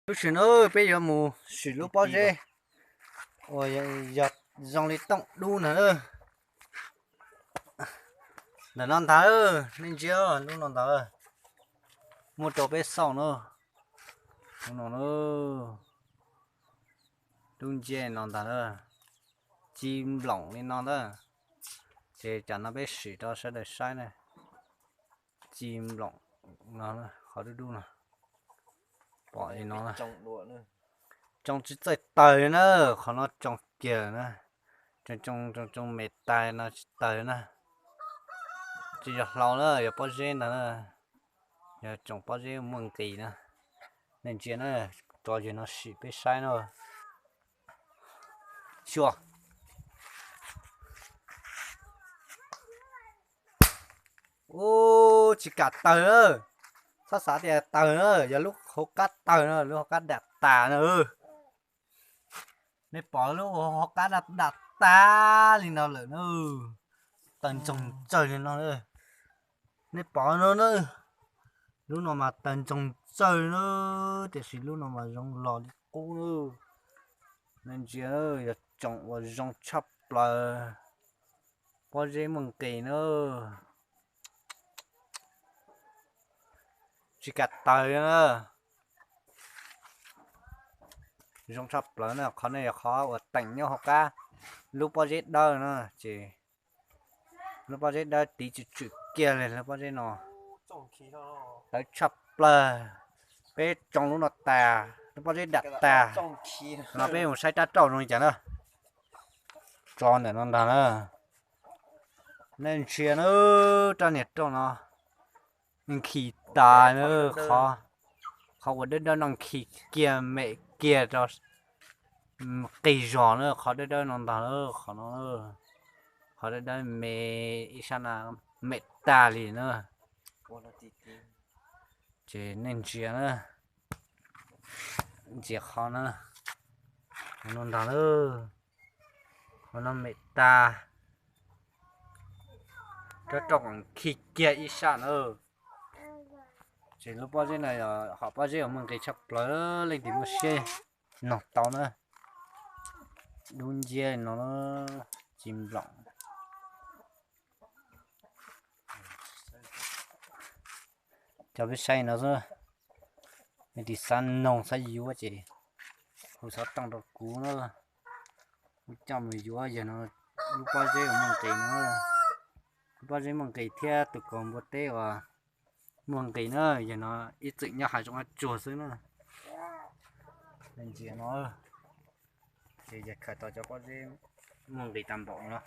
Lub sij hawm no peb yuav mus sim lub pob zeb uas yog zoo li tooj dub ntag. Ntawm no ntag, nej ntsia lub no ntag, muaj rau peb xauj na. Lub no, lub nce no ntag, ci nploom li no ntag. Ces tsam no peb sim rau sawv daws saib na, ci nploom no, qhov dub dub no, pom li no. Tsoo tsis txawj tawg na, qhov no tsoo kiag na, tsoo tsoo me tas no tsis tawg na. Tsis yog hlau na, yog pob zeb ntag na, yog tsoom pob zeb muaj nqis na. Nej ntsia na, tso yawg no sim peb saib na. Xyuas. Ub, tsis kam tawg na. Txhob xav tias tawg na, yog lub hauv qab tawg na, lub hauv qab dam tas na. Nej pom lub hauv qab dam tas li no lawm na, tawg ntsoog tsawg li no. Nej pom no na, lub no mas tawg ntsoog tsawg na, tiam sis lub no mas zoo los li qub na. Nej ntsia, yog tsoom uas zoo tshaj plaws, pob zeb muaj nqis na, tsis kam tawg na. Zoo tshaj plaws na, qhov no yog qhov uas teem nyob hauv qab lub pob zeb dawb na, ces lub pob zeb dawb tiv tswm tswm kiag li lub pob zeb no. Tawv tshaj plaws. Peb tsoo lub no tas, lub pob zeb dam tas, no peb mus saib rab rauj zoo li cas na. Tso ntawm no ntag na. Nej ntsia na, rab niag rauj no nkhis tas na, qhov, qhov uas dawb dawb no nkhis kiag mem kiag rau qis zog na, qhov dawb dawb no ntag, qhov no, qhov dawb dawb me ib sab na, mem tag li na. Ces nej ntsia na, ntsia qhov na, qhov no ntag, qhov no mem tag, rab rauj nkhis kiag ib sab na. Ces lub pob zeb no yog hom pob zeb uas muaj nqis tshaj plaws, leej twg muaj siab noog tau na. Dub nciab no, ci nploom. Cov peb saib no xwb, nej tis xav noog xav yuav ces hu xov tooj rau kuv na, kuv coj mus yuav. Yog no, lub pob zeb uas muaj nqis no, lub pob zeb muaj nqis thiab tus kaus npua teb uas muaj nqis na, yog no ib txwm nyob hav zoov hav tsuag xwb na. Ntsia no, ces yog khaws tau cov pob zeb muaj nqis tag npaum no.